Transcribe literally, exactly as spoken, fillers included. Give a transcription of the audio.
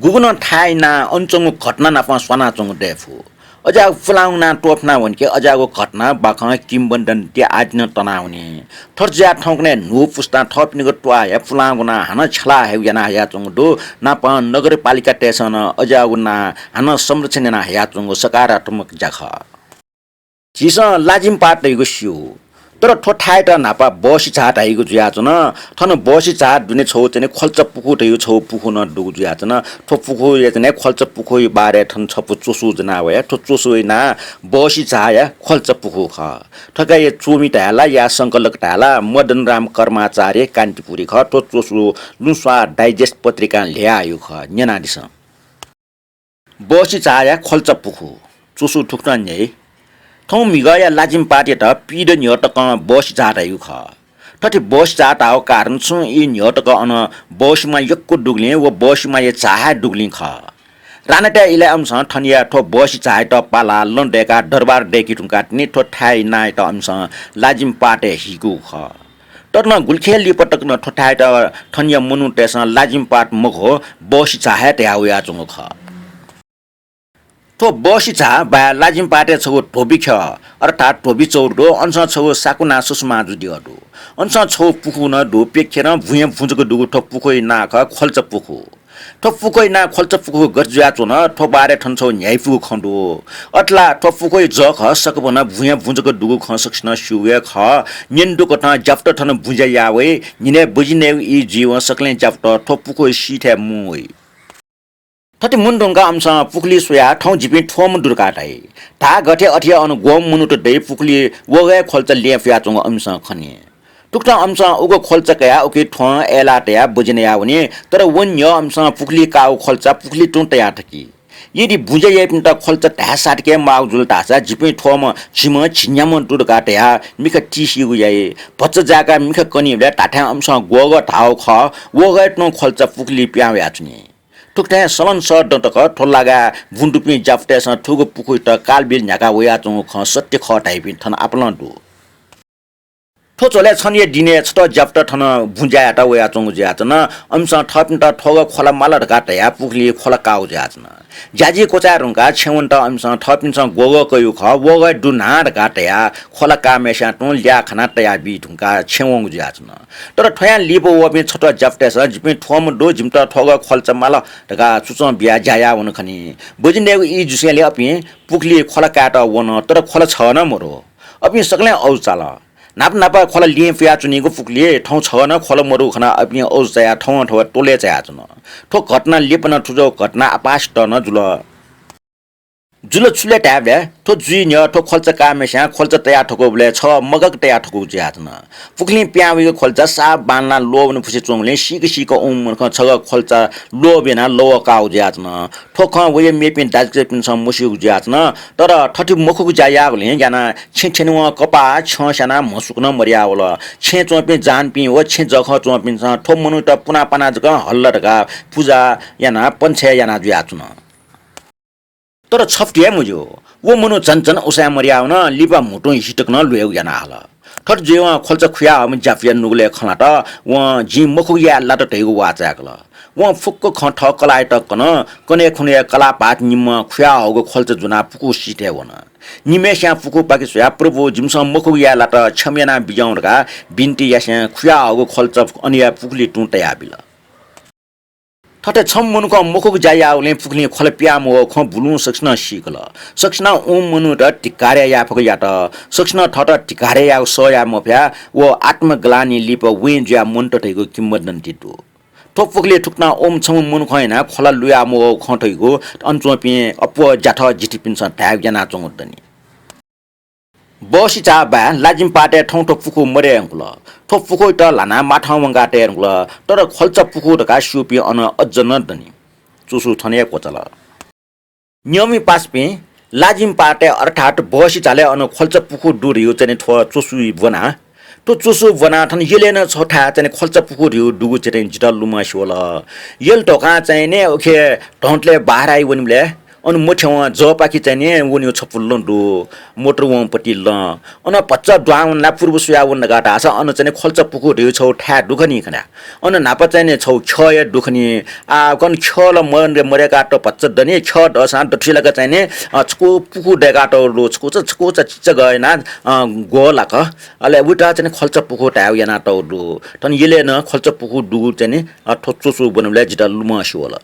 गुगुं नं थाय् इनाः अन च्वंगु घटना नाप स्वानाच्वंगु दयेफु। अज्याःगु पुलांगु नां त्वःफिना वनी कि अज्याःगु घटना, बाखं, किंवदन्ती आदि नं तनावनी। थथे जुयाः थौंकन्हय् न्हू पुस्तां थःपिनिगु त्वाःया पुलांगु नां हानं छ्यला हयेगु याना हयाच्वंगु दु। नापं नगरपालिकातय्सं नं अज्याःगु नां हानं संरक्षण याना हयाच्वंगु सकारात्मक ज्या खः। झीसं लाजिम पाट धइगु स्यू। तर थ्व थाय्‌यात न्हापा बहसि झाः धाइगु जुयाच्वन। थन बहसि झाः दुने छगू चाहिँ नि ख्वल्चा पुखू धइगु छगू पुखू नं दुगु जुयाच्वन। थ्व पुखूया चाहिँ नि ख्वल्चा पुखूया बारे थन छपु च्वसु ज्वना वया। थ्व च्वसुया नां बहसि झाःया ख्वल्चा पुखू खः। थुकिया च्वमि धाये ला या संकलक धाये ला मदनराम कर्माचार्य कान्तिपुरी खः। थ्व च्वसु लुँस्वाः डाइजेस्ट पत्रिकां ल्ह्वयाहयागु खः। न्यनादिसँ। बहसि झाःया ख्वल्चा पुखू। च्वसु थुकथं न्ह्याइ। थौं म्हिगःया लाजिम पाटयात पीद न्ह्यः तकं बहसि झाः धाइगु खः। थथे बहसि झाः धाःगु कारण छुं ई न्ह्यः तक अन बहसिमा यक्व दुगुलिं व बहसिमाया झाः हे दुगुलिं खः। राणातय् इलय् अमिसं थनया थ्व बहसि झाःयात पालाः लँ दय्काः दरबार दय्के धुंकाः तिनि थ्व थाय्‌या नांयात अमिसं लाजिम पाटय् हीकूगु खः। तर नं गुलिखे लिपा तक नं थ्व थाय्‌यात थनया मनूतय्‌सं लाजिम पाट मखु, बहसि झाः हे धया वयाच्वंगु खः। थ्व बहसि झाः बाहेक लाजिम पाटय् छगू धोबी ख्यः, अर्थात् धोबी चौर दु। अनसं छगू साकुना सुसुमा जुद्यः दु। अनसं छगू पुखू नं दु, प्यखेरं भुँया भुँ जक दुगु थ्व पुखूया नां खः ख्वल्चा पुखू। थ्व पुखूया नां ख्वल्चा पुखू गथे जुयाच्वन, थ्व बारे थन छगू न्ह्याइपुगु खँ दु। अथे ला थ्व पुखूया जःखः सकभनं भुँया भुँ जक दुगु खँ सकसिनं स्यूगु हे खः। न्यने दुकथं ज्यापुत थन बुँज्या याः वइ। न्हिनय् बजि नयेगु ई जुइवं सकलें ज्यापुत थ्व पुखूया सीथय् मुं वइ। थथे मुने धुंकाः अमिसं पुखुली स्वयाः थौं जिपिं थ्वम्ह दु धकाः धाइ। धाः गथे अथे हे अन ग्वम्ह मनूत दइ पुखुली वःगः हे ख्वल्चा ल्यं फुयाच्वंगु अमिसं खनी। थुकथं अमिसं उगु ख्वल्चा कयाः उकी थ्वं अय्‌लाः तयाः बजि नयावनी। तर वने न्ह्यः अमिसं पुखुली काःगु ख्वल्चा पुखुली तुं तयाः थकी। यदि बुँज्या याइपिन्त ख्वल्चा धाये सातिके माःगु जुल धाःसा जिपिं थ्वम्ह झिम्ह झिंन्याम्ह दु धकाः धयाः मिखा तिसिइगु याइ। भचा जाय्‌काः मिखा कनीबलय् धात्थें अमिसं ग्वःगः धाःगु खः, वःगः हे तुं ख्वल्चा पुखुली पिहां वयाच्वनी। थुकथं सलंसः दँ तक थ्व लागाय् बुँ दुपिं ज्यापुतय्‌सं थुगु पुखूयात कालबिल न्ह्याका वयाच्वंगु खँ सत्य खः धाइपिं थन आपालं दु। थ्व झ्वलय् छन्हुया दिनय् छता ज्यापुत थन बुँज्या यायेत वयाच्वंगु जुयाच्वन। अमिसं थःपिन्त थ्वगः ख्वला माल धकाः धयाः पुखुली ख्वला काःगु जुयाच्वन। ज्याझी क्वचाये धुंकाः छेँ वनेत अमिसं थःपिन्सं ग्वःगः कयागु खः, वःगः दु न्हां धकाः धयाः ख्वला काःम्हय्‌स्यां तुं ल्याः खाना तयाबी धुंकाः छेँ वंगु जुयाच्वन। तर थ्वयां लिपा वःपिं छता ज्यापुतय्‌सं जिपिं थ्वम्ह दु, जिमित थ्वगः ख्वल्चा माल धकाः सुचं बियाः ज्या याः वन खनी। बजि नयेगु ई जुसेंलि अपिं पुखुली ख्वला कायेत वन, तर ख्वला छगः नं मदु। अपिं सकलें औजु चाल। न्हापा न्हापा ख्वला ल्यं फुयाच्वनीगु पुखुली थौं छगः नं ख्वला मदुगु खनाः अपिं औजु चायाः थौं थौं त्वलय् चायाच्वन। थ्व घटना लिपा नं थुजःगु घटना आपासित नं जुल। जुल छु ले धायेबलय् थ्व जुइ न्ह्यः थ्व ख्वल्चा काःम्हय्‌स्यां ख्वल्चा तया थकूबलय् छगः मगाक तया थकूगु जुयाच्वन। पुखुलिं पिहां वइगु ख्वल्चा साप बांलाः ल्वःवने फुसे च्वंगुलिं सीक सीक वंम्ह मनुखं छगः ख्वल्चा ल्वःबि यानाः लवः काःगु जुयाच्वन। थ्व खँ वया मेपिं दाजुकिजापिन्सं मस्यूगु जुयाच्वन। तर थथे मखुगु ज्या याःगुलिं यानाः छेँ थ्यनेवं कपाः छ्यं स्यानाः म्हसुक नं मदयावल। छेँय् च्वंपिं जहानपिं व छेँ जःखः च्वंपिन्सं थ्व मनूयात पुना पाना जक हल धकाः पुजा यानाः पन्छय् याना जुयाच्वन। तर छप्ति हे मज्यू। व मनू झन झन उसाँय् मदयावन, लिपा म्हुतुं हि तक नं ल्वयेगु याना हल। थथे जुइवं ख्वल्चा खुयाहःम्ह ज्यापुया नुगलय् खँ ल्हात। वं जिं मखुगु याये लात धइगु वाः चाय्‌कल। वं फुक्क खँ थः कलाःयात कन। कन्हय् खुन्हुया कलाः भाःत निम्हं खुयाहःगु ख्वल्चा ज्वनाः पुखू सीथय् वन। निम्हय्‌स्यां पुखू पाके स्वयाः प्रभु, जिमिसं मखुगु याये लात, क्षमा याना बिज्याहुँ धकाः बिन्ति यासें खुयाहःगु ख्वल्चा अनया पुखुली तुं तयाबिल। थथे छम्ह मनुखं मखुगु ज्या याःगुलिं पुखुलिं ख्वला पिहां मवःगु खँ बुलुं सकसिनं सीकल। सकसिनं उम्ह मनूयात धिक्कार याये फक यात। सकसिनं थःत धिक्कार यायेगु सह याये मफयाः व आत्मग्लानि लिपा वें जुयाः मन्त धइगु किंवदन्ती दु। थ्व पुखुलिइ थुकथं उम्ह छम्ह मनुखं यानाः ख्वला लुया मवःगु खँ धइगु अन च्वंपिं अप्वः ज्याथ जिथिपिन्सं धायेगु यानाच्वंगु दनि। बहसि झाः बाहेक लाजिम पाटय् थौं थ्व पुखू मदये धुंकल। थ्व पुखूयात ल्हानाः माथं वंकाः तये धुंकल। तर ख्वल्चा पुखू धकाः स्यूपिं अन अझ नं दनि। च्वसु थन हे क्वचाल। न्यंमि पासापिं, लाजिम पाटय् अर्थात् बहसि झालय् अन ख्वल्चा पुखू दु धइगु चाहिँ नि थ्व च्वसु ब्वना। थ्व च्वसु ब्वनाः थन यलय् नं छथाय् चाहिँ नि ख्वल्चा पुखू धइगु दुगु चाहिँ नि जितः लुमंसे वल। यल धकाः चाहिँ नि उखे धंतलय् बाह्राइ वनीबलय् अन मथ्यवं जःपाखे चाहिँ नि वनेगु छपु लँ दु, मोटरवंपति लँ। अन भचा दुहां वनाः पूर्व स्वयाः वन धकाः धाःसा अन चाहिँ नि खल्चा पुखू धइगु छगू थाय् दु खनी खना। अन न्हापा चाहिँ नि छगू ख्यः हे दु खनी। आ, कन ख्यः ला मरे-, मदय्कातःगु भचा दनि, ख्यः दःसां दथुइ लाक चाहिँ नि, अ, छकू पुखू दय्कातःगु दु, छकू चा, छकू चा चिचागः यानाः, अ, ग्वः लाक। अले उइत चाहिँ नि खल्चा पुखू धायेगु यानातःगु दु। थन यलय् नं खल्चा पुखू दुगु चाहिँ नि, अ, थ्व च्वसु ब्वनेबलय् जितः लुमंसे वल।